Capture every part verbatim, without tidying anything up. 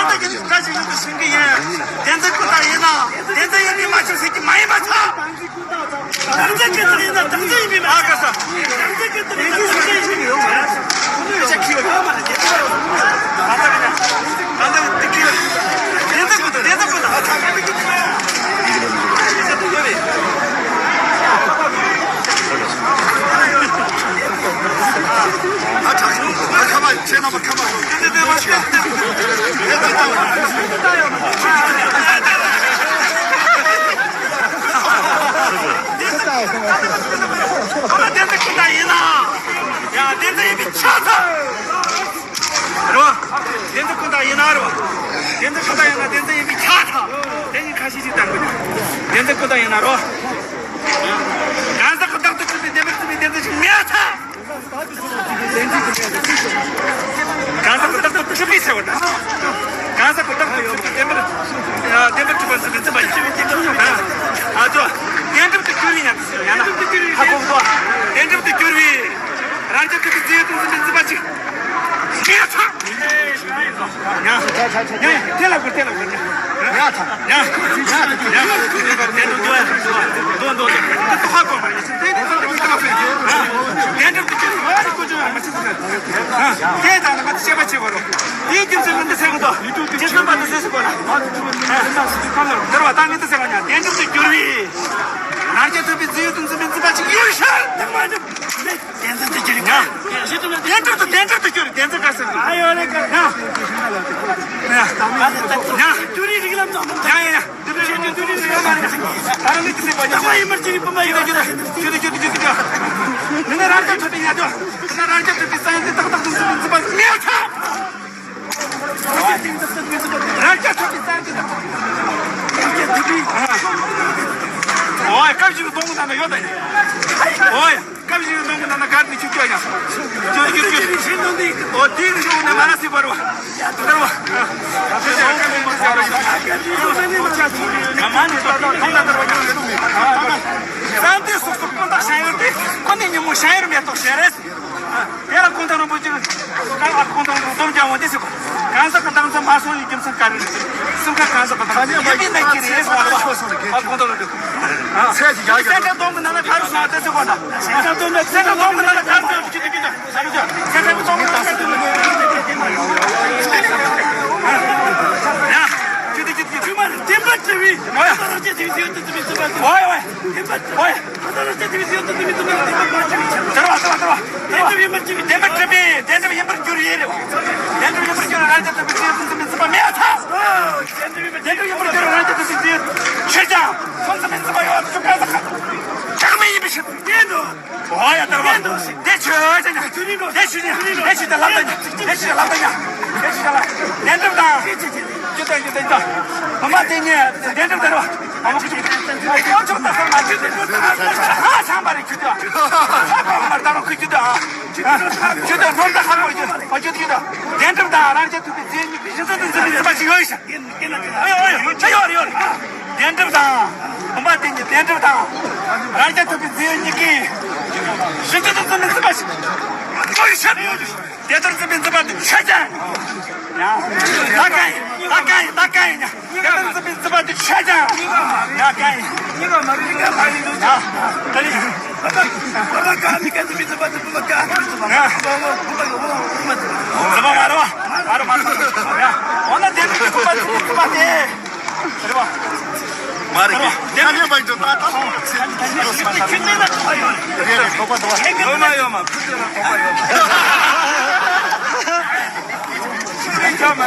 ད་ལྟ་གི་བཀའ་ཞིག་ཡོད་དུ་ཕྱིན་གི་ཡིན། བདེན་འཛིན་ཀུན་བཏགས་ཡིན་ན་བདེན་འཛིན་ཡིན་མིན་མ་ཆོག་ཟེར་གྱི་མ་ཡིན་པ་ཆགས། བདེན་འཛིན་ཀུན་བཏགས་ཡིན་ན་བདེན་འཛིན་ཡིན་མིན་མ་ཆགས། བདེན་འཛིན་ཀུན་བཏགས་ཡིན་ན་བདེན་འཛིན་ཡིན་མིན་མ་ཆགས། ཁོ་ལ་བདེན་འཛིན་ཀུན་བཏགས་ཡིན་ན། ཡ་བདེན་འཛིན་ཡིན་པས་ཁྱབ་ཚར། རེད་བ། བདེན་འཛིན་ཀུན་བཏགས་ཡིན་ན་རེད་བ། བདེན་འཛིན་ཀུན་བཏགས་ཡིན་ན་བདེན་འཛིན་ཡིན་པས་ཁྱབ་ཚར། དེ་ཡིན་ཁ་ཤས་ཤིག་བཏང་དགོས། བདེན་འཛིན་ཀུན་བཏགས་ཡིན་ན་རེད་བ། གང་ཟག་གི་བདག་ཏུ་གྲུབ་པའི་བདེན་པར་གྲུབ་པའི་བདེན་འཛིན་ཞིག་མེད་ཚར། གང་ཟག་གི་བདག་ཏུ་གྲུབ་པའི་ཟེར་བ་དང་། གང་ཟག་གི་བདག་ཏུ་གྲུབ་པའི་བདེན་པར། བདེན་པར་གྲུབ་པ་འཛིན་པའི་འཛིན་པ་ཡིན། ཨ་ཙོ། བདེན་གྲུབ་ཏུ་གྱུར་པའི་ཡང་ཡང་ན། ཧ་གོ་གོ། བདེན་གྲུབ་ཏུ་གྱུར་པའི། རང་རྐྱ་ཐུབ་པའི་རྫས་ཡོད་དུ་འཛིན་པའི་འཛིན་པ་གཅིག་ཡ་ཐག་ཡ་ཡ་དེ་ལ་གོ་དེ་ལ་གོ་ཡ་ཐག་ཡ་ཡ་དེ་ལ་གོ་དོ་དོ་དོ་དེ་ཏོག་ཧ་གོ་མ་ཡིན་དེ་དེ་ཏོག་ཧ་གོ་མ་ཡིན་དེ་ད་ནི་ང་ཚོ་བཤད་པ་བྱེད་དགོས་རོགས། དེའི་རྒྱུ་མཚན་ལ་འདི་ཟེར་གི་འདུག་ཇི་ཙམ་པ་དུ་ཟེར་ཟེར་དགོས་ན། འདིར་བ་ད་ངས་འདི་ཟེར་བ་ཉག་བདེན་གྲུབ་ཏུ་གྱུར་པའི། རང་རྐྱ་ཐུབ་པའི་རྫས་ཡོད་དུ་འཛིན་པའི་འཛིན་པ་གཅིག་ཡོད་ཤར་དང་མ་འགྲུབ། བདེན་འཛིན་དུ་གྱུར་ཡང་། བདེན་གྲུབ་ཏུ་བདེན་གྲུབ་ཏུ་གྱུར་བདེན་འཛིན་དཀར་སེར་དུ། ཨ་ཡོད་རེད་ག་ཡང་། ཡང་། ཡང་། གྱུར་རིགས་རིགས་ལམ་ཙམ་དུ། ཡང་ཡང་ཡང་། འདི་འདྲ་བྱེད་རྒྱུ་འདི་འདྲ་བྱེད་ཡོད་མ་རེད། ད་རང་ནི་དེ་ཚེ་བ་ཉག་བདག་པ་ཡིན་པར་བྱེད་པའི་དཔེ་མ་ཡིན་པ་ཡིན་ན། ཁྱོད་ཀྱིས་ཁྱོད་ཀྱིས་ཁྱོད་ཀྱིས་ཁྱོད་ཀྱིས། མི་ནི་རང་རྐྱ་ཐུབ་པའི་ཉག་ཏུ། མི་ནི་རང་རྐྱ་ཐུབ་པའི་ས་ཡོན་ཏན་ཏག་ཏག་ཏུ་འཛིན་པའི་འཛིན་པ་མེད་ཐལ། རང་རྐྱ་ཐུབ་པའི་ས་ཡོན་ཏན་ཏག་ཏག་ཏུ། རང་རྐྱ་ཐུབ་པའི། ཨོ་ཡ། སྐབས་ཤིག་ཏུ་གཏོང་གི་ད་ན་ཡོད་ད་ཡིན། ཨོ་ཡ། སྐབས་ཤིག་ཏུ་གཏོང་གི་ད་ན་གར་ནས་ཁྱོད་སྐྱོ་ཡ། ཁྱོད་ཁྱོད་ཁྱོད། ཨོ་དེ་གི་ཤོག་ནས་མ་ན་སི་བར་བ། དར་བ། ང་མ་ནས་ད་ད་ཐོང་ད་དར་བ་ཀྱང་། བསམ་གཏན་སོ་སོར་ཀུན་བཏགས་བྱ་ཡུལ་ཏེ། ཀུན་ནས་ཉོན་མོངས་བྱ་ཡུལ་མེད་དོ་ཞེས་རེད། དེ་ལ་ཀུན་བཏགས་རིན་པོ་ཆེ་གིས་ཀ་ཨ་ཀུན་བཏགས་རིན་པོ་ཆེ་སྡོམ་རྒྱག་འོང་དེ་ཟེར་གོ། གང་ཟག་གི་བདག་འཛིན་མ་སོང་བའི་རྒྱུ་མཚན་ག་རེ་རེད། སེམས་ཁ་གང་ཟག་གི་བདག་འཛིན་ཡིན་པའི་གནད་ཀྱིས་རེད་ཟེར་བ་ལ། ཨ་ཀུན་བཏགས་རིན་པོ་ཆེ། སེམས་ཁ་སྡོམ་གི་ནང་ན་ག་རེ་སོང་བ་དེ་ཟེར་གོ་ན། སེམས་ཁ་སྡོམ་ན་སེམས་ཁ་སྡོམ་གི་ནང་ན་ག་རེ་སོང་བ་དེ་ཁྱོད་དེ་ཁྱོད་དེ། སེམས་ཁ་སྡོམ་གི་ནང་ན་ག་རེ་སོང་བ་དེ་ཁྱོད་དེ་ཁྱོད་དེ། ཁྱོད་མ་རེད་བདེན་པ་གྲུབ་པའི་ཨོ་ཡ། ད་རང་ཅག་དེ་བས་ཟེར་ཡོད་དུ་ཟེར་བའི་ཟེར་བ་དེ། ཨོ་ཡ་ཨོ་ཡ། ཨོ་ཡ། ད་ལྟ་རང་རྐྱ་ཐུབ་པའི་ཟེར་དུ་ཟེར་མི་ཐུབ་ན་བདེན་པ་མ་གྲུབ་པའི་ཕྱིར། དེར་བ་དེར་བ་དེར་བ། བདེན་གྲུབ་ཡིན་པར་གྱུར་པའི་བདེན་གྲུབ་ཡིན་པར་གྱུར་ཡིན་རེད་བ། བདེན་གྲུབ་ཡིན་པར་གྱུར་ན་རང་རྐྱ་ཐུབ་པའི་ཟེར་དུ་ཟེར་མི་ཚུལ་མ་མེད་ཐལ། བདེན་གྲུབ་ཡིན་པར་གྱུར་ན་རང་རྐྱ་ཐུབ་པའི་ཟེར་ཕྱིར་ཀྱང་ཚུལ་ཟེར་མི་ཚུལ་མ་ཡོད་ཅུང་ཀ་ས་ཁ་ཆགས་མེད་ཡིན་པའི་ཕྱིར། བདེན་དུ། ཨོ་ཡ་དར་བ། བདེན་དུ་ཟེར། དེ་ཆོས་ཅན་ཡ། དེ་ཆོས་ཅན་ཡ། དེ་ཆོས་ཅན་ལབ་ད་ཉ། དེ་ཆོས་ཅན་ལབ་ད་ཉ། དེ་ཆོས་ཅན་ལ། བདེན་གྲུབ་དང་། ཁྱོད་ལྟ་ཁྱོད་ལྟ་ཁྱོད་ལྟ། ཨ་མ་དེ་ནས་བདེན་གྲུབ་དར་བ། ཨ་མ་ཁྱོད་ལྟ། ཨ་ཁྱོད་ལྟ་ས་མ་ཁྱོད་ལྟ། ཧ་ཤང་པ་རེད་ཁྱོད་ལྟ། ཧ་པ་མ་ལྟ་རོགས་ཁྱོད་ལྟ། ཁྱོད་ལྟ་ནོར་ལྟ་ཧ་པ་ཁྱོད་ལྟ། ཁྱོད་ལྟ། བདེན་གྲུབ་དང་རང་རྐྱ་ཐུབ་པའི་རྫས་གཉིས་ཀྱི་གཞི་རྩ་དུ་འཛིན་པའི་འཛིན་པ་ཞིག་ཡོད་ཤག་ཨོ་ཡ་ཨོ་ཡ་ཨོ་ཡ་ཡོད་རེད་ཡོད་རེད། བདེན་གྲུབ་དང་། བུམ་པ་དེ་གཉིས་བདེན་གྲུབ་དང་། རང་རྐྱ་ཐུབ་པའི་རྫས་གཉིས་ཀྱི་གཞི་རྩ་དུ་འཛིན་པའི་འཛིན་པ་ཞིག་ཀོ་ཡི་ཤ། དེ་ལྟར་འཛིན་པའི་འཛིན་པ་དེ་ཆ་ཅན། ད་ག་ཡིན། ད་ག་ཡིན། ད་ག་ཡིན། དེ་ལྟར་འཛིན་པའི་འཛིན་པ་དེ་ཆ་ཅན། ད་ག་ཡིན། ད་ལི། འཛིན་པ་མ་རེད་བ། མ་རེད། མ་རེད། མ་རེད། འོ་ན་དེ་ནི་འཛིན་པ་དེ་འཛིན་པ་དེ། རེད་བ། མ་རེད། ཁ་ནས་མ་འཇོག་ད་ད། ཁྱོད་ནས་ན་ཁོ་ཡོད། རེད་རེད། ཁོ་པ་འདུག་བ། ཁོ་མ་ཡོད་མ། ཁོ་ཚོས་ན་ཁོ་པ་ཡོད་མ། ཁྱོད་རེད་ཁྱོད་མ།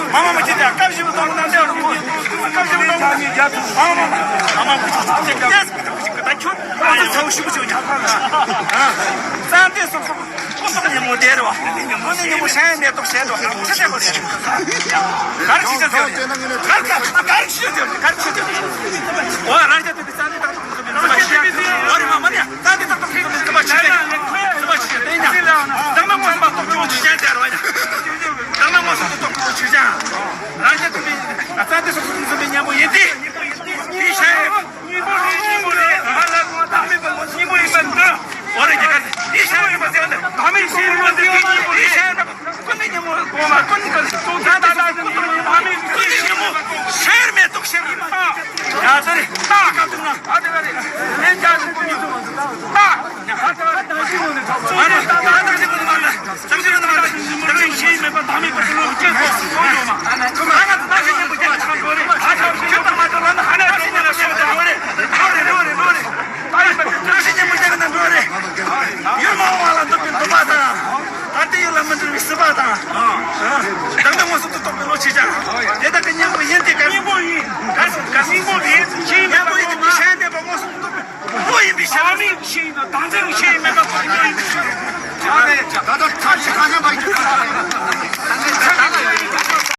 མ་མ་མ་ཁྱེད་ཀྱང་སྐབས་ཤིག་གཏོང་ན་འདི་རུ་སྐབས་ཤིག་གཏོང་ན། མ་མ་མ་མ་མ་ཁྱོད་ད་ཁྱོད་ཨ་ཚོ་ཚ་བོ་ཤི་བོ་ཤི་བོ་ཆགས་ན། ཙང་དེ་སོགས་སོགས། སྐུ་གསུམ་ཉིན་མོ་དེ་རེད་བ། དངོས་གནས་ཉིན་མོ་ཤ་ཡང་མེ་ཏོག་བཞད་འགྲོ་ཁང་ཁྲི་ཆེན་པོ་རེད། གར་ཆི་ཆ་ཟེར་ནས་གར་ག་གར་ཆི་ཆ་ཟེར་ནས་གར་ཆི་ཆ་ཟེར་ནས། འོ་རང་རྒྱལ་དུ་བི་ཙང་ནི་ཏག་ཏག་ཏུ་མི་ཚོ་བ་ཤི་ཡ། འོ་རེ་མ་མ་ནི་ཏག་ཏི་ཏག་ཏག་ཏུ་མི་ཚོ་བ་ཤི་ཡ། ཚོ་བ་ཤི་ཡ་དེ་ཡ། དང་མ་མ་མ་ཏོག་ཅོ་ཆི་ཆ་དེ་རེད་བ་ཡ། དང་མ་མ་སོ་ཏོག་ཅོ་ཆི་ཆ། རང་རྒྱལ་དུ་མི་ཨ་ཙང་དེ་སོ་སོ་ཏུ་མི་ཚོ་བ་ཉམ་པོ་ཡིན་ཏེ། དེ་ཤ་ཡ། གཉིས་པོ་རེད། གཉིས་པོ་རེད། ང་ལ་ངོ་བདག་མེད་པ་ངོ་གཉིས་པོ་ཡིན་པ་འདི། འོ་རེད་ཀྱི་ཁ་ཟེར། འདི་ཤ་ཡོད་པ་ཟེར་ན་བདག་མེད་ཤེས་ཡོད་པ་འདི་གཉིས་པོ་རེད། ཤ་ཡོད་པ་ཀུན་ནས་ཉིན་མོ་གོང་མ་ཀུན་ནས་ཀུན་ནས་ཀུན་ནས་ཉིན་མོ་ཤ་ཡོད་མེད་དུ་ཤེས་ཡིན་པ། ཡ་ད་རེད། ད་ཀ་ཐུག་ན་ཨ་དེ་ག་རེད། ལན་རྒྱག་ནས་ཀུན་ནས་ད། ད་ད་ད་ད་ད་ད་ད། བློ་ཡིན་པའི་ཤ་མིག་ཤེས་ཡིན་ན་དང་འཛིན་ཤེས་ཡིན་མེད་པ་ཁོ་བློ་ཡིན་པའི་ཤེས་ཡིན། ད་ལྟ་ཁ་ཞིག་ཁ་ན་